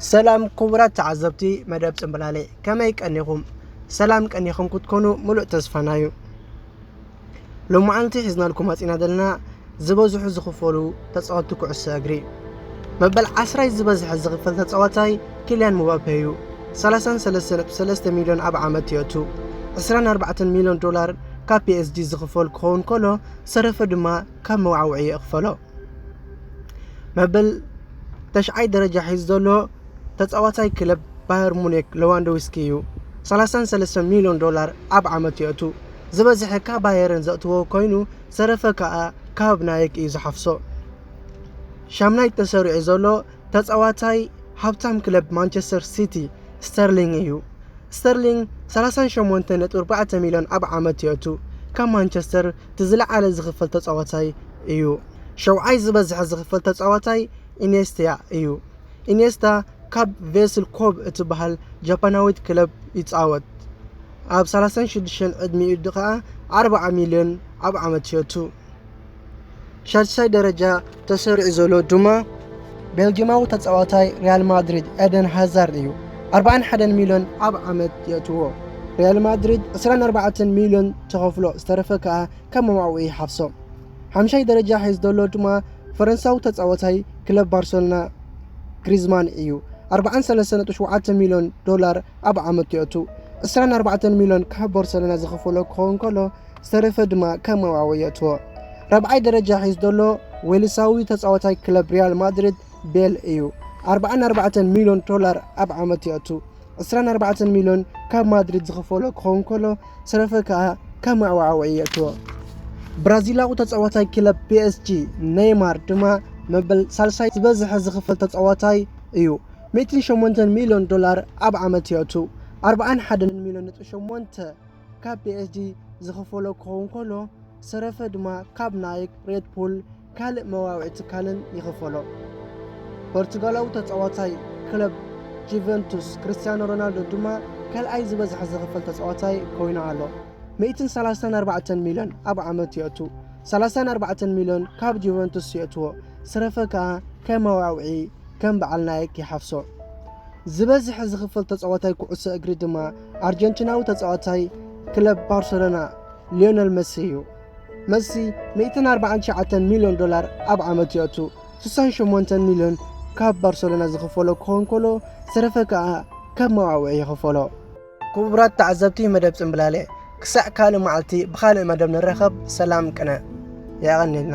ሰላም ክቡራት ተዓዘብቲ መደብ ጽምብላሌ፣ ከመይ ቀኒኹም? ሰላም ቀኒኹም ክትኮኑ ምሉእ ተስፋና እዩ። ሎማዓንቲ ሒዝናልኩም መጺና ዘለና ዝበዝሑ ዝኽፈሉ ተጻወትቲ ኩዕሶ እግሪ። መበል ዓስራይ ዝበዝሐ ዝኽፈል ተጻዋታይ ኪልያን ምባፔ እዩ። ሰላሳን ሰለስተ ነጥቢ ሰለስተ ሚልዮን ኣብ ዓመት የእቱ። ዕስራን ኣርባዕተን ሚልዮን ዶላር ካብ ፒ ኤስ ጂ ዝኽፈል ክኸውን ከሎ፣ ዝተረፈ ድማ ካብ መዋዕውዒ ይኽፈሎ። መበል ተሽዓይ ደረጃ ሒዙ ዘሎ ተጻዋታይ ክለብ ባየር ሙኒክ ሌዋንዶውስኪ እዩ። ሰላሳን ሰለስተ ሚልዮን ዶላር ኣብ ዓመት የእቱ። ዝበዝሐ ካብ ባየርን ዘእትዎ ኮይኑ፣ ዝተረፈ ከኣ ካብ ናይክ እዩ ዝሓፍሶ። ሻምናይ ተሰሪዑ ዘሎ ተጻዋታይ ሃብታም ክለብ ማንቸስተር ሲቲ ስተርሊንግ እዩ። ስተርሊንግ ሰላሳን ሸሞንተ ነጥቢ ኣርባዕተ ሚልዮን ኣብ ዓመት የእቱ። ካብ ማንቸስተር እቲ ዝለዓለ ዝኽፈል ተጻዋታይ እዩ። ሸውዓይ ዝበዝሐ ዝኽፈል ተጻዋታይ ኢኔስታ እዩ። ኢኔስታ ካብ ቬስል ኮብ እትበሃል ጃፓናዊት ክለብ ይጻወት። ኣብ ሰላሳን ሽዱሽተን ዕድሚኡ ከኣ ኣርብዓ ሚልዮን ኣብ ዓመት የእቱ። ሻድሻይ ደረጃ ተሰሪዑ ዘሎ ድማ ቤልጂማዊ ተጻዋታይ ሪያል ማድሪድ ኤደን ሃዛርድ እዩ። ኣርባዓን ሓደን ሚልዮን ኣብ ዓመት የእትዎ። ሪያል ማድሪድ ዕስራን ኣርባዕተን ሚልዮን ተኸፍሎ፣ ዝተረፈ ከኣ ከም መዋዕውዒ ይሓፍሶ። ሓምሻይ ደረጃ ሒዙ ዘሎ ድማ ፈረንሳዊ ተጻዋታይ ክለብ ባርሰሎና ግሪዝማን እዩ። ኣርባዓን ሰለስተ ነጥቢ ሸውዓተ ሚልዮን ዶላር ኣብ ዓመት የእቱ። ዕስራን ኣርባዕተን ሚልዮን ካብ ባርሰሎና ዝኸፈሎ ክኸውን ከሎ፣ ዝተረፈ ድማ ከም መዋዕውዒ የእትዎ። ራብዓይ ደረጃ ሒዙ ዘሎ ዌልሳዊ ተጻዋታይ ክለብ ሪያል ማድሪድ ቤል እዩ። ኣርባዓን ኣርባዕተን ሚልዮን ዶላር ኣብ ዓመት የእቱ። ዕስራን ኣርባዕተን ሚልዮን ካብ ማድሪድ ዝኸፈሎ ክኸውን ከሎ፣ ዝተረፈ ከኣ ከም መዋዕውዒ የእትዎ። ብራዚላዊ ተጻዋታይ ክለብ ፒ ኤስ ጂ ኔይማር ድማ መበል ሳልሳይ ዝበዝሐ ዝኽፈል ተጻዋታይ እዩ። ሚእትን ሸሞንተን ሚልዮን ዶላር ኣብ ዓመት የእቱ። ኣርባዓን ሓደን ሚልዮን ነጥቢ ሸሞንተ ካብ ፒ ኤስ ጂ ዝኽፈሎ ክኸውን ከሎ፣ ዝተረፈ ድማ ካብ ናይክ፣ ሬድ ቡል፣ ካልእ መዋውዒ ትካልን ይኽፈሎ። ፖርቱጋላዊ ተጻዋታይ ክለብ ጁቨንቱስ ክርስቲያኖ ሮናልዶ ድማ ካልኣይ ዝበዝሐ ዝኽፈል ተጻዋታይ ኮይኑ ኣሎ። ሚእትን ሰላሳን ኣርባዕተን ሚልዮን ኣብ ዓመት የእቱ። ሰላሳን ኣርባዕተን ሚልዮን ካብ ጁቨንቱስ የእትዎ። ዝተረፈ ከኣ ከም መዋውዒ ከም በዓል ናይክ ይሓፍሶ። ዝበዝሐ ዝኽፈል ተጻዋታይ ኩዕሶ እግሪ ድማ ኣርጀንቲናዊ ተጻዋታይ ክለብ ባርሰሎና ሊዮነል መሲ እዩ። መሲ ሚእትን ኣርባዓን ትሽዓተን ሚልዮን ዶላር ኣብ ዓመት የእቱ። ስሳን ሸሞንተን ሚልዮን ካብ ባርሰሎና ዝኽፈሎ ክኸውን ከሎ፣ ዝተረፈ ከኣ ከም መዋውዒ ይኽፈሎ። ክቡራት ተዓዘብቲ መደብ ጽምብላለ፣ ክሳዕ ካልእ መዓልቲ ብኻልእ መደብ ንራኸብ። ሰላም ቅነ። የቐንየልና።